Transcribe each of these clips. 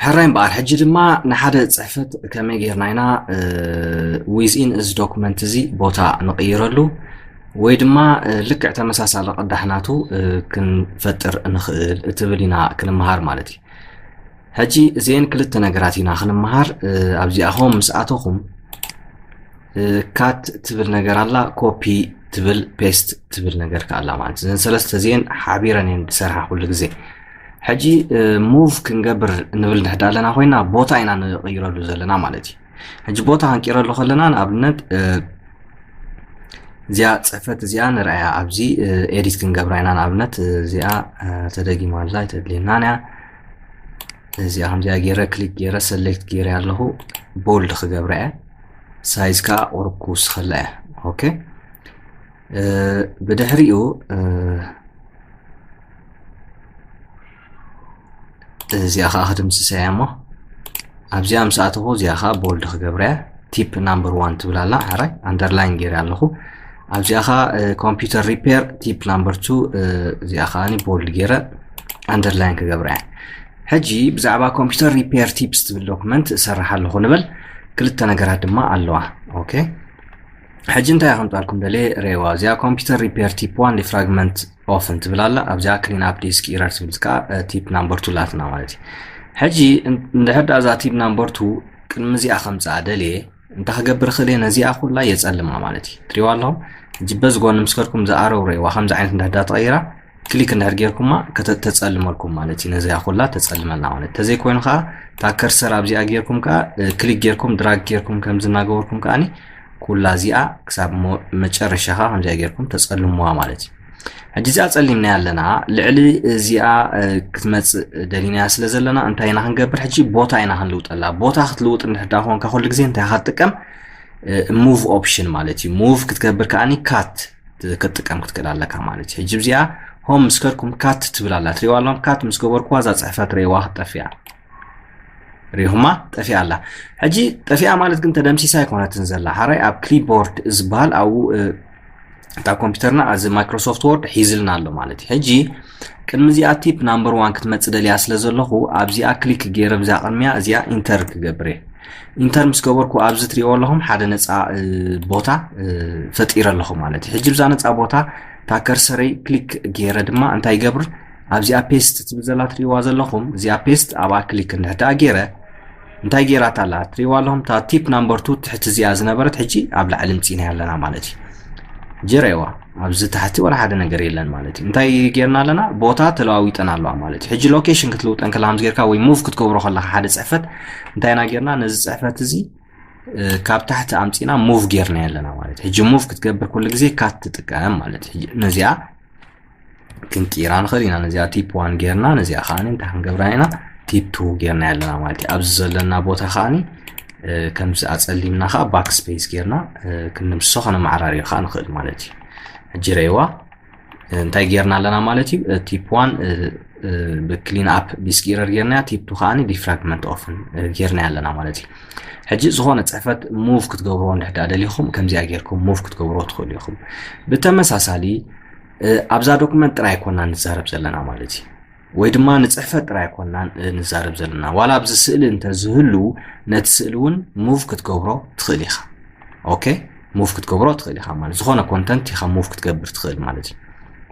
ሕራይ እምበኣር፣ ሕጂ ድማ ንሓደ ጽሕፈት ከመይ ጌርና ኢና፣ እ፣ within እዚ ዶክመንት እዚ ቦታ ንቕይረሉ፣ ወይ ድማ፣ እ፣ ልክዕ ተመሳሳሊ ቅዳሕ ናቱ፣ እ፣ ክንፈጥር ንኽእል እትብል ኢና ክንመሃር ማለት እዩ። ሕጂ እዚአን ክልተ ነገራት ኢና ክንመሃር። እ፣ ኣብዚኣ ሆም ምስ ኣተኹም፣ እ፣ ካት ትብል ነገር ኣላ፣ ኮፒ ትብል፣ ፔስት ትብል ነገር ከኣ ኣላ ማለት እዩ። እዘን ሰለስተ እዚአን ሓቢረን እየን ዝሰርሓ ኩሉ ግዜ። ሕጂ፣ እ፣ ሙቭ ክንገብር ንብል እንድሕር ኣለና ኮይና፣ ቦታ ኢና ንቕይረሉ ዘለና ማለት እዩ። ሕጂ ቦታ ክንቅይረሉ ከለና፣ ንኣብነት፣ እ፣ እዚኣ ጽሕፈት እዚኣ ንርኣያ ኣብዚ፣ እ፣ ኤዲት ክንገብራ ኢና። ንኣብነት፣ እ፣ እዚኣ፣ እ፣ ተደጊማ ኣላ፣ ኣይተድልየናን እያ። እዚኣ ከምዚኣ ገይረ ክሊክ ገይረ ሰሌክት ገይረ ኣለኹ፣ ቦልድ ክገብራ እየ። ሳይዝ ከኣ ቁሩብ ክውስኸላ እየ። ኦኬ። እ፣ ብድሕሪኡ፣ እ፣ እዚኣ ከኣ ክድምስሳ እየ እሞ፣ ኣብዚኣ ምስ ኣተኹ እዚኣ ከኣ ቦልድ ክገብራ እየ። ቲፕ ናምበር ዋን ትብል ኣላ፣ ሕራይ ኣንደርላይን ገይረ ኣለኹ። ኣብዚኣ ከኣ፣ እ፣ ኮምፒውተር ሪፔር ቲፕ ናምበር ቱ፣ እ፣ እዚኣ ከኣ ቦልድ ገይረ ኣንደርላይን ክገብራ እየ። ሕጂ ብዛዕባ ኮምፒውተር ሪፔር ቲፕስ ትብል ዶክመንት እሰርሕ ኣለኹ ንበል። ክልተ ነገራት ድማ ኣለዋ። ኦኬ። ሕጂ እንታይ ከምጻልኩም ደልየ ረእይዋ። እዚኣ ኮምፒውተር ሪፔር ቲፕ ዋን ዲፍራግመንት ኦፍን ትብል ኣላ። ኣብዚኣ ክሊን ኣፕ ዲስክ ኢረር ትብል ከኣ፣ እ፣ ቲፕ ናምበር ቱ ላትና ማለት እዩ። ሕጂ እን-፣ እንድሕር ደኣ እዛ ቲፕ ናምበር ቱ ቅድሚ እዚኣ ከምጽኣ ደልየ፣ እንታይ ክገብር እኽእል እየ? ነዚኣ ኩላ የጸልማ ማለት እዩ። ትሪእዋ ኣለኹም? ሕጂ በዚ ጎኒ ምስ ከድኩም ዝኣረው ረእይዋ፣ ከምዚ ዓይነት እንድሕር ደኣ ተቐይራ፣ ክሊክ እንድሕር ጌርኩማ፣ ከተ-፣ ተጸልመልኩም ማለት እዩ። ነዚኣ ኩላ ተጸልመልና ማለት እዩ። ተዘይኮይኑ ከኣ፣ እታ ከርሰር ኣብዚኣ ጌርኩም ከኣ፣ እ፣ ክሊክ ጌርኩም፣ ድራግ ጌርኩም፣ ከምዚ እናገበርኩም ከኣኒ፣ ኩላ እዚኣ ክሳብ ሞ-፣ መጨረሻ ከኣ ከምዚኣ ጌርኩም ተጸልምዋ ማለት እዩ። ሕጂ እዚኣ ጸሊምናያ ኣለና፣ ልዕሊ እዚኣ፣ እ፣ ክትመጽእ ደሊናያ ስለ ዘለና፣ እንታይ ኢና ክንገብር? ሕጂ ቦታ ኢና ክንልውጠላ። ቦታ ክትልውጥ እንድሕር ደኣ ኮንካ፣ ኩሉ ግዜ እንታይ ኢኻ ትጥቀም? እ፣ ሙቭ ኦፕሽን ማለት እዩ። ሙቭ ክትገብር ከኣኒ ካት ት-፣ ክትጥቀም ክትክእል ኣለካ ማለት እዩ። ሕጂ እዚኣ ሆም ምስ ከድኩም ካት ትብል ኣላ። ትሪእዋ ኣለኹም? ካት ምስ ገበርኩዋ እዛ ጽሕፈት ርኢዋ ክትጠፍያ። ሪኹማ? ጠፊኣ ኣላ። ሕጂ ጠፊኣ ማለት ግን ተደምሲሳ ኣይኮነትን ዘላ። ሓራይ ኣብ ክሊፕቦርድ ዝበሃል ኣብኡ፣ እ፣ እታ ኮምፒውተርና እዚ ማይክሮሶፍት ወርድ ሒዝልና ኣሎ ማለት እዩ። ሕጂ ቅድሚ እዚኣ ቲፕ ናምበር ዋን ክትመጽእ ደልያ ስለ ዘለኹ ኣብዚኣ ክሊክ ገይረ ብዛ ቅድሚያ እዚኣ ኢንተር ክገብር እየ። ኢንተር ምስ ገበርኩ ኣብዚ ትሪእዎ ኣለኹም ሓደ ነጻ፣ እ፣ ቦታ፣ እ፣ ፈጢረ ኣለኹ ማለት እዩ። ሕጂ ብዛ ነጻ ቦታ እታ ከርሰረይ ክሊክ ገይረ ድማ እንታይ ይገብር? ኣብዚኣ ፔስት ትብል ዘላ ትሪእዋ ዘለኹም፣ እዚኣ ፔስት ኣብኣ ክሊክ እንድሕር ደኣ ገይረ እንታይ ገይራታ ኣላ? ትሪእዋ ኣለኹም? እታ ቲፕ ናምበር ቱ ትሕቲ እዚኣ ዝነበረት ሕጂ ኣብ ላዕሊ ምጺእናያ ኣለና ማለት እዩ። ሕጂ ረእይዋ፣ ኣብዚ ታሕቲ ዋላ ሓደ ነገር የለን ማለት እዩ። እንታይ ገይርና ኣለና? ቦታ ተለዋዊጠን ኣለዋ ማለት እዩ። ሕጂ ሎኬሽን ክትልውጠን ከለኻ ከምዚ ጌርካ ወይ ሙቭ ክትገብሮ ከለኻ ሓደ ጽሕፈት እንታይ ኢና ጌርና? ነዚ ጽሕፈት እዚ፣ እ፣ ካብ ታሕቲ ኣምጺእና ሙቭ ጌርናዮ ኣለና ማለት እዩ። ሕጂ ሙቭ ክትገብር ኩሉ ግዜ ካት ትጥቀም ማለት እዩ። ሕጂ ነዚኣ ክንቅይራ ንኽእል ኢና። ነዚኣ ቲፕ ዋን ጌርና፣ ነዚኣ ከኣኒ እንታይ ክንገብራ ኢና? ቲፕ ቱ ጌርናያ ኣለና ማለት እዩ። ኣብዚ ዘለና ቦታ ከኣኒ፣ እ፣ ከምዚ ኣጸሊምና ከኣ ባክ ስፔስ ጌርና፣ እ፣ ክንድምስሶ ከነመዓራርዮ ከኣ ንኽእል ማለት እዩ። ሕጂ ረእይዋ፣ እ፣ እንታይ ጌርና ኣለና ማለት እዩ? እ፣ ቲፕ ዋን፣ እ፣ እ፣ ብክሊን ኣፕ ዲስክ ኢረር ጌርናያ፣ ቲፕ ቱ ከኣኒ ዲፍራግመንት ኦፍን፣ እ፣ ጌርናያ ኣለና ማለት እዩ። ሕጂ ዝኾነ ጽሕፈት ሙቭ ክትገብርዎ እንድሕር ደኣ ደሊኹም፣ ከምዚኣ ጌርኩም ሙቭ ክትገብርዎ ትኽእሉ ኢኹም። ብተመሳሳሊ፣ እ፣ ኣብዛ ዶክመንት ጥራይ ኣይኮናን ንዛረብ ዘለና ማለት እዩ። ወይ ድማ ንጽሕፈት ጥራይ ኣይኮናን፣ እ፣ ንዛረብ ዘለና። ዋላ ኣብዚ ስእሊ እንተ ዝህሉ፣ ነቲ ስእሊ እውን ሙቭ ክትገብሮ ትኽእል ኢኻ። ኦኬ? ሙቭ ክትገብሮ ትኽእል ኢኻ ማለት፣ ዝኾነ ኮንተንት ኢኻ ሙቭ ክትገብር ትኽእል ማለት እዩ።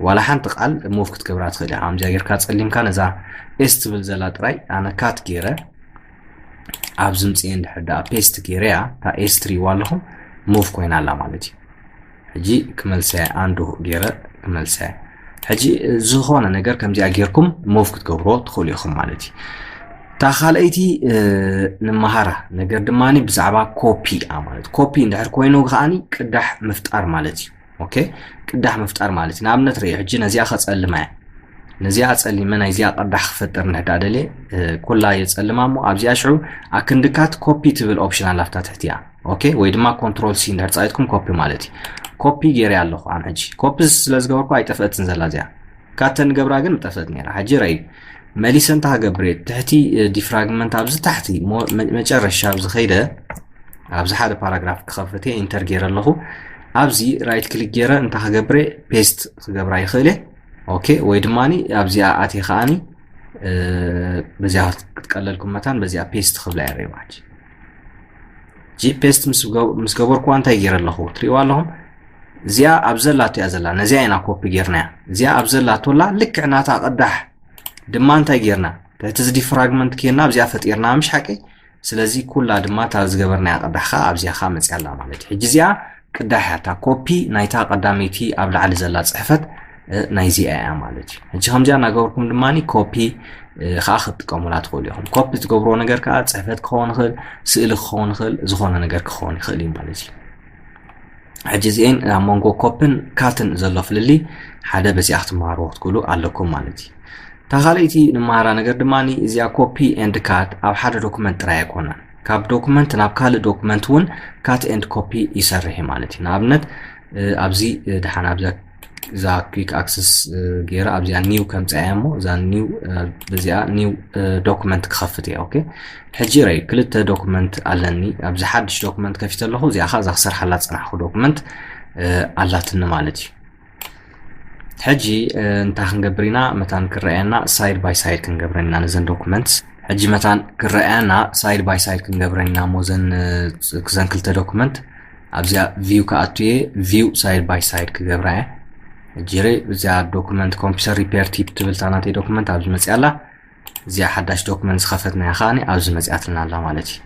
ዋላ ሓንቲ ቃል ሙቭ ክትገብራ ትኽእል ኢኻ። ከምዚኣ ጌርካ ጸሊምካ ነዛ ኤስ ትብል ዘላ ጥራይ ኣነ ካት ገይረ፣ ኣብዚ ምጽኤ እንድሕር ደኣ ፔስት ገይረያ፣ እታ ኤስ ትሪእዋ ኣለኹም፣ ሙቭ ኮይና ኣላ ማለት እዩ። ሕጂ ክመልሰያ፣ ኣንዱ ገይረ ክመልሰያ። ሕጂ ዝኾነ ነገር ከምዚኣ ጌርኩም ሙቭ ክትገብርዎ ትኽእሉ ኢኹም ማለት እዩ። እታ ካልኣይቲ፣ እ፣ ንመሃራ ነገር ድማ ብዛዕባ ኮፒ እያ ማለት። ኮፒ እንድሕር ኮይኑ ከኣኒ ቅዳሕ ምፍጣር ማለት እዩ። ኦኬ፣ ቅዳሕ ምፍጣር ማለት እዩ። ንኣብነት ርእ፣ ሕጂ ነዚኣ ከጸልማ እየ። ነዚኣ ጸሊመ ናይዚኣ ቅዳሕ ክፈጥር እንድሕር ደኣ ደልየ፣ እ፣ ኩላ የጸልማ እሞ ኣብዚኣ ሽዑ ኣክንዲ ካት ኮፒ ትብል ኦፕሽን ኣላ ኣብታ ትሕቲኣ። ኦኬ፣ ወይ ድማ ኮንትሮል ሲ እንድሕር ጻዊትኩም ኮፒ ማለት እዩ። ኮፒ ገይረ ኣለኹ ኣነ ሕጂ። ኮፒ ስለ ዝገበርኩ ኣይጠፍአትን ዘላ እዚኣ። ካት ተንገብራ ግን ምጠፍአት ነይራ። ሕጂ ረእዩ። መሊሰ እንታይ ክገብር እየ? ትሕቲ፣ እ፣ ዲፍራግመንት ኣብዚ ታሕቲ ሞ-፣ መ-፣ መጨረሻ ኣብዚ ኸይደ ኣብዚ ሓደ ፓራግራፍ ክኸፍት እየ፣ ኢንተር ገይረ ኣለኹ። ኣብዚ ራይት ክሊክ ገይረ እንታይ ክገብር እየ? ፔስት ክገብራ ይኽእል እየ። ኦኬ፣ ወይ ድማኒ ኣብዚኣ ኣትየ ከኣኒ በዚኣ ክትቀለልኩም መታን በዚኣ ፔስት ክብላ እየ ሪዋጅ ጂ ፔስት ምስ ገበርኩዋ እንታይ ገይረ ኣለኹ ትሪእዋ ኣለኹም። እዚኣ ኣብ ዘላቶ እያ ዘላ፣ ነዚኣ ኢና ኮፒ ጌርናያ። እዚኣ ኣብ ዘላቶላ ልክዕ ናታ ቅዳሕ ድማ እንታይ ጌርና፣ ትሕቲ እዚ ዲፍራግመንት ኬና ኣብዚኣ ፈጢርና ምሽ ሓቂ። ስለዚ ኩላ ድማ እታ ዝገበርናያ ቅዳሕ ከዓ ኣብዚኣ ከዓ መፅያ ኣላ ማለት እዩ። ሕጂ እዚኣ ቅዳሕ እያ፣ እታ ኮፒ ናይታ ቀዳመይቲ ኣብ ላዕሊ ዘላ ፅሕፈት ናይዚኣ እያ ማለት እዩ። ሕጂ ከምዚኣ እናገበርኩም ድማ ኮፒ ከዓ ክትጥቀሙላ ትኽእሉ ኢኹም። ኮፒ ትገብርዎ ነገር ከዓ ፅሕፈት ክኸውን ይኽእል፣ ስእሊ ክኸውን ይኽእል፣ ዝኾነ ነገር ክኸውን ይኽእል እዩ ማለት እዩ። ሕጂ እዚኤን ኣብ መንጎ ኮፕን ካትን ዘሎ ፍልልይ ሓደ በዚኣ ክትመሃርዎ ክትክእሉ ኣለኩም ማለት እዩ። እታ ካልኣይቲ ንመሃራ ነገር ድማ እዚኣ ኮፒ ኤንድ ካት ኣብ ሓደ ዶክመንት ጥራይ ኣይኮነን። ካብ ዶክመንት ናብ ካልእ ዶክመንት እውን ካት ኤንድ ኮፒ ይሰርሕ ማለት እዩ። ንኣብነት ኣብዚ ድሓን ኣብዛ እዛ ኩክ ኣክሰስ ገይረ ኣብዚኣ ኒው ከምፅኣያ እሞ እዛ ኒው በዚኣ ኒው ዶክመንት ክኸፍት እየ። ኦኬ ሕጂ ረይ ክልተ ዶክመንት ኣለኒ። ኣብዚ ሓድሽ ዶክመንት ከፊተ ኣለኹ። እዚኣ ኸ እዛ ክሰርሓላ ዝፀናሕኩ ዶክመንት ኣላትኒ ማለት እዩ። ሕጂ እንታይ ክንገብር ኢና? መታን ክረኣየና ሳይድ ባይ ሳይድ ክንገብረን ኢና ነዘን ዶክመንት። ሕጂ መታን ክረኣየና ሳይድ ባይ ሳይድ ክንገብረን ኢና እሞ ዘን ክልተ ዶክመንት ኣብዚኣ ቪው ክኣቱ እየ። ቪው ሳይድ ባይ ሳይድ ክገብራ እየ። ሕጂ ርእ እዚኣ ዶክመንት ኮምፒውተር ሪፔር ቲፕ ትብል እታ ናተይ ዶክመንት ኣብዚ መፅያ ኣላ። እዚኣ ሓዳሽ ዶክመንት ዝኸፈትናያ ከዓኒ ኣብዚ መፅያትና ኣላ ማለት እዩ።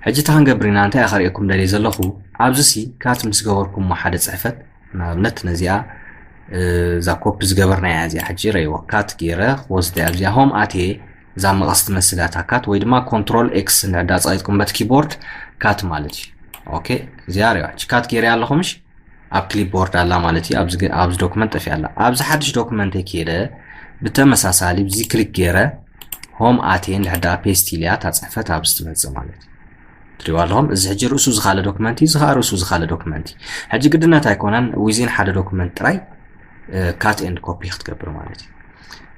ሕጂ እታ ክንገብር ኢና እንታይ እያ ከርእየኩም ደልየ ዘለኹ ኣብዚ ሲ ካት ምስ ገበርኩሞ ሓደ ፅሕፈት ንኣብነት ነዚኣ እዛ ኮፒ ዝገበርናያ እዚኣ ሕጂ ረእይዎ ካት ገይረ ክወስደ እያ። ኣብዚኣ ሆም ኣትየ እዛ መቐስ ትመስል እያ እታ ካት ወይ ድማ ኮንትሮል ኤክስ እንድሕዳ ፀቂጥኩም በት ኪቦርድ ካት ማለት እዩ። ኦኬ እዚኣ ሪዋ ሕጂ ካት ገይረ ኣለኹ ምሽ ኣብ ክሊፕቦርድ ኣላ ማለት እዩ። ኣብዚ ዶክመንት ጠፊኣ ኣላ። ኣብዚ ሓድሽ ዶክመንት ከይደ ብተመሳሳሊ ብዚ ክሊክ ገይረ ሆም ኣትየ እንድሕዳ ፔስት ኢልያ እታ ፅሕፈት ኣብዚ ትመፅእ ማለት እዩ። ትሪዋ ኣለኹም እዚ ሕጂ ርእሱ ዝካለ ዶክመንት እዩ፣ ዝካ ርእሱ ዝካለ ዶክመንት እዩ። ሕጂ ግድነት ኣይኮነን ዊዚን ሓደ ዶክመንት ጥራይ ካት ኤንድ ኮፒ ክትገብር ማለት እዩ።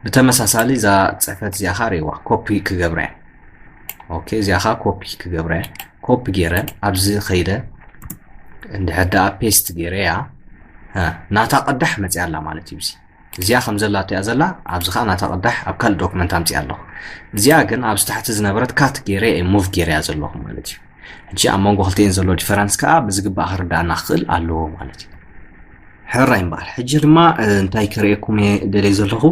ብተመሳሳሊ እዛ ፅሕፈት እዚኣ ካ ሪዋ ኮፒ ክገብረ እያ። ኦኬ እዚኣ ካ ኮፒ ክገብረ እያ። ኮፒ ገይረ ኣብዚ ከይደ እንድሕር ደኣ ፔስት ገይረ እያ ናታ ቅዳሕ መፅያ ኣላ ማለት እዩ። እዚ እዚኣ ከም ዘላቶ እያ ዘላ ኣብዚ ካ ናታ ቅዳሕ ኣብ ካልእ ዶክመንት ኣምፅያ ኣለኹ። እዚኣ ግን ኣብዚ ታሕቲ ዝነበረት ካት ገይረ እየ ሙቭ ገይረ እያ ዘለኹ ማለት እዩ። ሕጂ ኣብ መንጎ ክልቲኤን ዘሎ ዲፈረንስ ከዓ ብዝግባእ ክርዳእና ክኽእል ኣለዎ ማለት እዩ። ሕራይ እምበኣር ሕጂ ድማ እንታይ ክርእየኩም እየ ደልየ ዘለኹ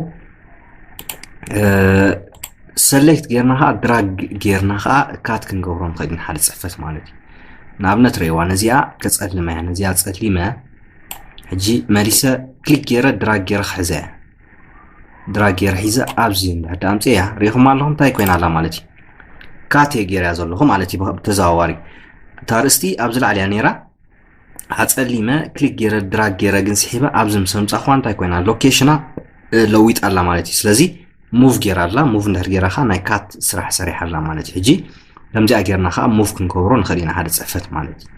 ሰሌክት ጌርና ከዓ ድራግ ጌርና ከዓ ካት ክንገብሮ ንኽእል ኢና ሓደ ፅሕፈት ማለት እዩ። ንኣብነት ረእይዋ ነዚኣ ከፀልመ እያ ነዚኣ ፀሊመ ሕጂ መሊሰ ክሊክ ገይረ ድራግ ገይረ ክሕዘ እያ ድራግ ገይረ ሒዘ ኣብዚ እንድሕር ኣምፅእ እያ ሪኢኹም ኣለኹም እንታይ ኮይና ኣላ ማለት እዩ። ካት እየ ገይረ እያ ዘለኹ ማለት እዩ ብተዘዋዋሪ እታ ርእስቲ ኣብዚ ላዕሊ እያ ነይራ ኣፀሊመ ክሊክ ገይረ ድራግ ገይረ ግን ስሒበ ኣብዚ ምስ ኣምፃእኳ እንታይ ኮይና ሎኬሽና ለዊጣ ኣላ ማለት እዩ። ስለዚ ሙቭ ገይራ ኣላ ሙቭ እንድሕር ገይራ ከዓ ናይ ካት ስራሕ ሰሪሓ ኣላ ማለት እዩ። ሕጂ ከምዚኣ ገይርና ከዓ ሙቭ ክንገብሮ ንኽእል ኢና ሓደ ፅሕፈት ማለት እዩ።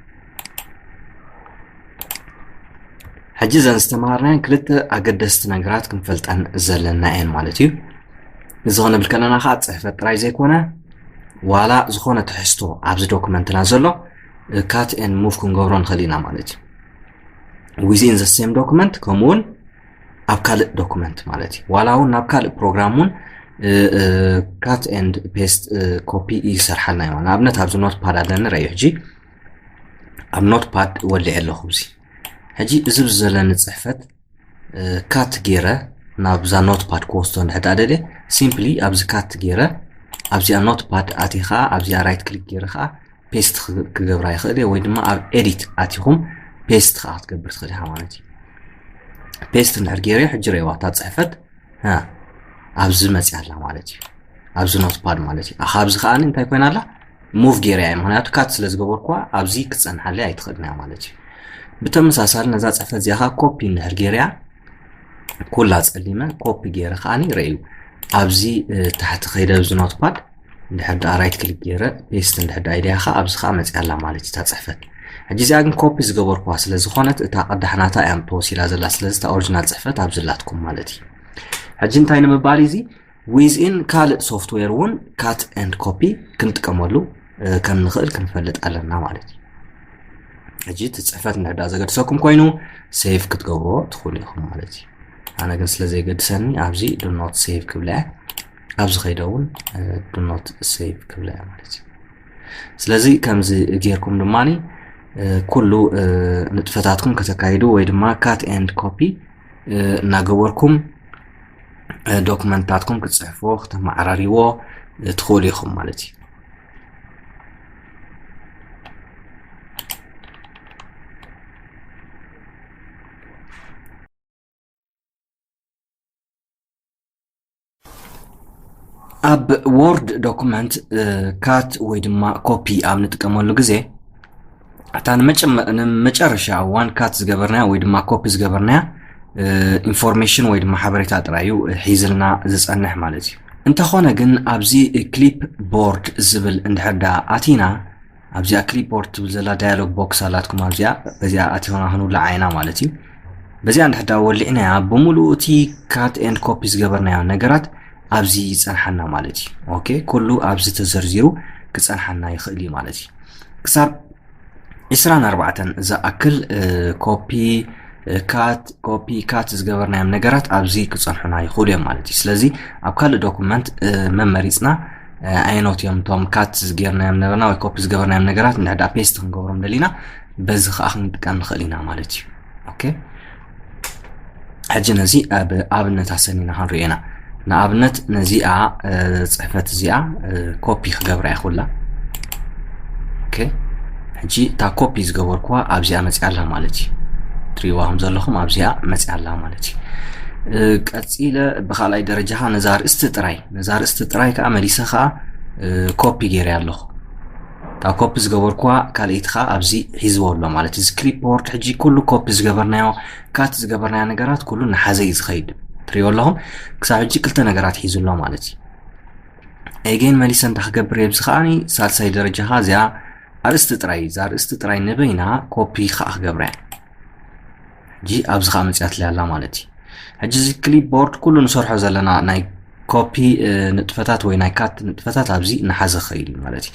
ሕጂ እዘን ዝተምሃርናየን ክልተ ኣገደስቲ ነገራት ክንፈልጠን ዘለና እየን ማለት እዩ። እዚ ክንብል ከለና ከዓ ፅሕፈት ጥራይ ዘይኮነ ዋላ ዝኾነ ትሕዝቶ ኣብዚ ዶክመንትና ዘሎ ካት ኤን ሙቭ ክንገብሮ ንኽእል ኢና ማለት እዩ። ዊዝን ዘ ሴም ዶክመንት ከምኡውን ኣብ ካልእ ዶክመንት ማለት እዩ። ዋላ እውን ናብ ካልእ ፕሮግራም እውን ካት ኤንድ ፔስት ኮፒ ይሰርሓልና እዩ። ንኣብነት ኣብዚ ኖት ፓድ ኣለኒ ረእዩ ሕጂ ኣብ ኖት ፓድ ወሊዐ ኣለኹ። እዚ ሕጂ እዚ ብዘለኒ ፅሕፈት ካት ገይረ ናብዛ ኖት ፓድ ክወስዶ እንድሕዳ ደልየ ሲምፕሊ ኣብዚ ካት ገይረ ኣብዚኣ ኖት ፓድ ኣትየ ከዓ ኣብዚኣ ራይት ክሊክ ገይረ ከዓ ፔስት ክገብራ ይኽእል እየ ወይ ድማ ኣብ ኤዲት ኣቲኹም ፔስት ከዓ ክትገብር ትኽእል ኢኻ ማለት እዩ። ፔስት እንድሕር ገይረ ሕጂ ረይዋ እታ ፅሕፈት ኣብዚ መፅያ ኣላ ማለት እዩ። ኣብዚ ኖት ፓድ ማለት እዩ። ካብዚ ከዓ እንታይ ኮይና ኣላ ሙቭ ገይረ እያ ምክንያቱ ካት ስለ ዝገበርኩዋ ኣብዚ ክፀንሓለይ ኣይትኽእልን እያ ማለት እዩ። ብተመሳሳሊ ነዛ ፅሕፈት እዚኣ ከዓ ኮፒ እንድሕር ገይረ እያ ኩላ ፀሊመ ኮፒ ገይረ ከዓ ረእዩ ኣብዚ ታሕቲ ከይደ ኣብዚ ኖት ፓድ እንድሕር ደኣ ራይት ክሊክ ገይረ ፔስት እንድሕር ደኣ ኢለያ ከዓ ኣብዚ ከዓ መፅያ ኣላ ማለት እዩ እታ ፅሕፈት። ሕጂ እዚኣ ግን ኮፒ ዝገበርኩዋ ስለ ዝኾነት እታ ቅዳሕ ናታ እያ ተወሲዳ ዘላ ስለዚ እታ ኦሪጂናል ፅሕፈት ኣብዚ ኣላትኩም ማለት እዩ። ሕጂ እንታይ ንምባል እዩ እዚ ዊዝኢን ካልእ ሶፍትዌር እውን ካት ኤንድ ኮፒ ክንጥቀመሉ ከም ንኽእል ክንፈልጥ ኣለና ማለት እዩ። ሕጂ እቲ ፅሕፈት እንድሕር ደኣ ዘገድሰኩም ኮይኑ ሴቭ ክትገብርዎ ትኽእሉ ኢኹም ማለት እዩ። ኣነ ግን ስለ ዘይገድሰኒ ኣብዚ ዱ ኖት ሴቭ ክብለ እየ። ኣብዚ ከይደ እውን do not save ክብላ እያ ማለት እዩ። ስለዚ ከምዚ ጌርኩም ድማ ኩሉ ንጥፈታትኩም ከተካይዱ ወይ ድማ cut and copy እናገበርኩም ዶክመንትታትኩም ክትፅሕፍዎ ክተመዓራሪዎ ትኽእሉ ኢኹም ማለት እዩ። ኣብ ወርድ ዶኩመንት cut ወይ ድማ ኮፒ ኣብ ንጥቀመሉ ግዜ እታ ንመጨረሻ እዋን cut ዝገበርናያ ወይ ድማ ኮፒ ዝገበርናያ ኢንፎርሜሽን ወይ ድማ ሓበሬታ ጥራይ እዩ ሒዝልና ዝፀንሕ ማለት እዩ። እንተኾነ ግን ኣብዚ ክሊፕ ቦርድ ዝብል እንድሕር ዳ ኣቲና ኣብዚኣ ክሊፕ ቦርድ ትብል ዘላ ዳያሎግ ቦክስ ኣላትኩም ኣብዚኣ በዚኣ ኣቲኾና ክንውላዓ ኢና ማለት እዩ። በዚኣ እንድሕር ዳ ወሊዕናያ ብምሉኡ እቲ cut and copy ዝገበርናዮ ነገራት ኣብዚ ይፀንሓና ማለት እዩ። ኦኬ ኩሉ ኣብዚ ተዘርዚሩ ክፀንሓና ይኽእል እዩ ማለት እዩ። ክሳብ ዕስራን ኣርባዕተን ዝኣክል ኮፒ cut copy cut ዝገበርናዮም ነገራት ኣብዚ ክፀንሑና ይኽእሉ እዮም ማለት እዩ። ስለዚ ኣብ ካልእ ዶኩመንት መመሪፅና ኣየኖት እዮም እቶም cut ዝገርናዮም ነበርና ወይ ኮፒ ዝገበርናዮም ነገራት እንድሕዳ ፔስት ክንገብሮም ደሊና በዚ ከዓ ክንጥቀም ንኽእል ኢና ማለት እዩ። ኦኬ ሕጂ ነዚ ኣብ ኣብነት ኣሰኒና ክንሪኦ ኢና። ንኣብነት ነዚኣ ፅሕፈት እዚኣ ኮፒ ክገብራ እየ ኩላ። ኦኬ ሕጂ እታ ኮፒ ዝገበርኩዋ ኣብዚኣ መፅያ ኣላ ማለት እዩ። ትሪእዋ ከም ዘለኹም ኣብዚኣ መፅያ ኣላ ማለት እዩ። ቀፂለ ብካልኣይ ደረጃ ከዓ ነዛ ርእስቲ ጥራይ ነዛ ርእስቲ ጥራይ ከዓ መሊሰ ከዓ ኮፒ ገይረ ኣለኹ። እታ ኮፒ ዝገበርኩዋ ካልኣይቲ ከዓ ኣብዚ ሒዝዎ ኣሎ ማለት እዚ ክሊፕ ቦርድ ሕጂ ኩሉ ኮፒ ዝገበርናዮ cut ዝገበርናዮ ነገራት ኩሉ ንሓዘ እዩ ዝኸይድ። ትሪእዎ ኣለኹም ክሳብ ሕጂ ክልተ ነገራት ሒዙ ኣሎ ማለት እዩ። ኤጌን መሊሰ እንታይ ክገብር እየ ብዚ ከዓኒ ሳልሳይ ደረጃ ከዓ እዚኣ ኣርእስቲ ጥራይ እዛ ኣርእስቲ ጥራይ ንበይና ኮፒ ከዓ ክገብራ እያ። ሕጂ ኣብዚ ከዓ መፅያትለይ ኣላ ማለት እዩ። ሕጂ እዚ ክሊፕ ቦርድ ኩሉ ንሰርሖ ዘለና ናይ ኮፒ ንጥፈታት ወይ ናይ cut ንጥፈታት ኣብዚ እናሓዘ ክኸይድ እዩ ማለት እዩ።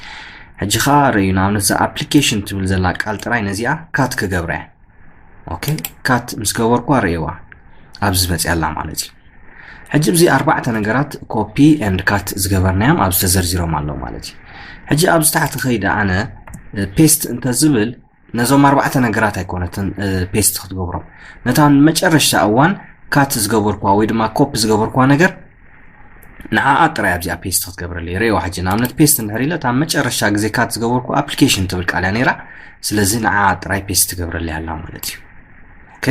ሕጂ ከዓ ርእዩ ንኣብነት እዛ ኣፕሊኬሽን ትብል ዘላ ቃል ጥራይ ነዚኣ cut ክገብራ እየ። ኦኬ cut ምስ ገበርኩዋ ርእይዋ ኣብዚ መፅያ ኣላ ማለት እዩ። ሕጂ ኣብዚ ኣርባዕተ ነገራት ኮፒ and cut ዝገበርናዮም ኣብዚ ተዘርዚሮም ኣለዉ ማለት እዩ። ሕጂ ኣብዚ ታሕቲ ከይደ ኣነ ፔስት እንተዝብል ነዞም ኣርባዕተ ነገራት ኣይኮነትን ፔስት ክትገብሮም ነታ መጨረሻ እዋን cut ዝገበርኳ ወይ ድማ ኮፒ ዝገበርኳ ነገር ንዓኣ ጥራይ ኣብዚኣ ፔስት ክትገብረለይ ርእይዋ ሕጂ ንኣብነት ፔስት እንድሕር ኢለ እታ መጨረሻ ግዜ cut ዝገበርኩ ኣፕሊኬሽን ትብል ቃል እያ ነይራ። ስለዚ ንዓኣ ጥራይ ፔስት ትገብረለይ ኣላ ማለት እዩ። ኦኬ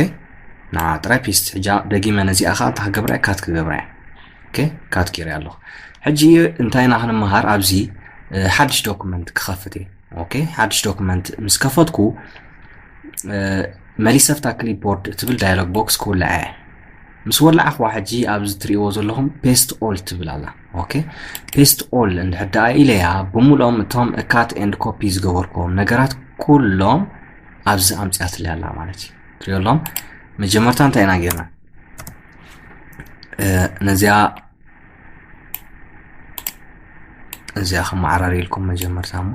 ንዓኣ ጥራይ ፔስት ሕጂ ደጊመ ነዚኣ ከዓ እንታይ ክገብራ እየ cut ክገብራ እየ። ኦኬ cut ገይረ ኣለኹ። ሕጂ እንታይ ኢና ክንመሃር ኣብዚ ሓድሽ ዶኩመንት ክኸፍት እየ። ኦኬ ሓድሽ ዶክመንት ምስ ከፈትኩ መሊሰ ኣብታ ክሊፕ ቦርድ እትብል ዳያሎግ ቦክስ ክውልዓ እየ። ምስ ወላዕኽዋ ሕጂ ኣብዚ ትሪእዎ ዘለኹም ፔስት ኦል ትብል ኣላ። ኦኬ ፔስት ኦል እንድሕር ደኣ ኢለያ ብምልኦም እቶም cut and copy ዝገበርክዎም ነገራት ኩሎም ኣብዚ ኣምፅኣትለይ ኣላ ማለት እዩ። ትሪኦ ኣሎም መጀመርታ እንታይ ኢና ጌርና ነዚኣ እዚኣ ከመዓራርየልኩም መጀመርታ እሞ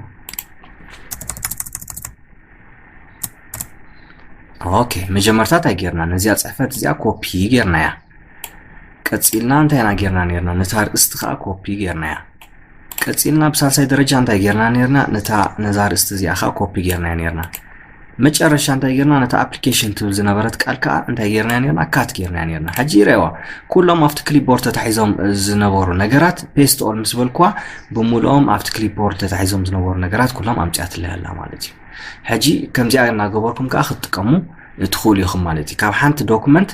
ኦኬ መጀመርታ እንታይ ጌርና ነዚኣ ፅሕፈት እዚኣ ኮፒ ጌርናያ። ቀፂልና እንታይ ኢና ጌርና ነርና ነታ ርእስቲ ከዓ ኮፒ ጌርናያ። ቀፂልና ብሳልሳይ ደረጃ እንታይ ጌርና ነርና ነታ ነዛ ርእስቲ እዚኣ ከዓ ኮፒ ጌርናያ ነርና። መጨረሻ እንታይ ጌርና ነታ ኣፕሊኬሽን ትብል ዝነበረት ቃል ከዓ እንታይ ጌርናያ ነርና cut ጌርናያ ነርና። ሕጂ ይረዋ ኩሎም ኣብቲ ክሊፕ ቦርድ ተታሒዞም ዝነበሩ ነገራት ፔስት ኦል ምስ በልኩዋ ብምልኦም ኣብቲ ክሊፕ ቦርድ ተታሒዞም ዝነበሩ ነገራት ኩሎም ኣምፅኣትለይ ኣላ ማለት እዩ። ሕጂ ከምዚኣ እናገበርኩም ከዓ ክትጥቀሙ ትኽእሉ ኢኹም ማለት እዩ። ካብ ሓንቲ ዶክመንት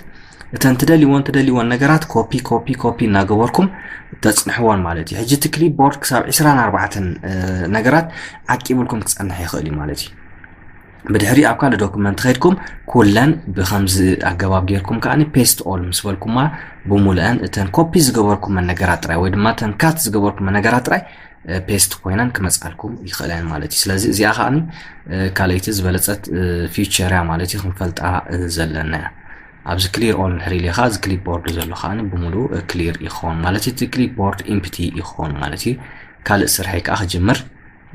እተን ትደልይዎን ትደልይዎን ነገራት ኮፒ ኮፒ ኮፒ እናገበርኩም ተፅንሕዎን ማለት እዩ። ሕጂ እቲ ክሊፕ ቦርድ ክሳብ ዕስራን ኣርባዕተን ነገራት ዓቂብልኩም ክፀንሕ ይኽእል እዩ ማለት እዩ። ብድሕሪ ኣብ ካልእ ዶክመንት ከይድኩም ኩለን ብከምዚ ኣገባብ ጌርኩም ከዓኒ ፔስት ኦል ምስ በልኩማ ብምሉአን እተን ኮፒ ዝገበርኩመን ነገራት ጥራይ ወይ ድማ እተን cut ዝገበርኩመን ነገራት ጥራይ ፔስት ኮይነን ክመፃልኩም ይኽእለን ማለት እዩ። ስለዚ እዚኣ ከዓኒ ካልኣይቲ ዝበለፀት ፊቸር እያ ማለት እዩ ክንፈልጣ ዘለና እያ። ኣብዚ ክሊር ኦል እንድሕር ኢለ ከዓ እዚ ክሊፕ ቦርድ ዘሎ ከዓኒ ብምሉእ ክሊር ይኸውን ማለት እዩ። እቲ ክሊፕ ቦርድ ኢምፕቲ ይኸውን ማለት እዩ። ካልእ ስርሐይ ከዓ ክጅምር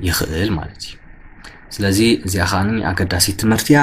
ይኽእል ማለት እዩ። ስለዚ እዚኣ ከዓኒ ኣገዳሲት ትምህርቲ እያ።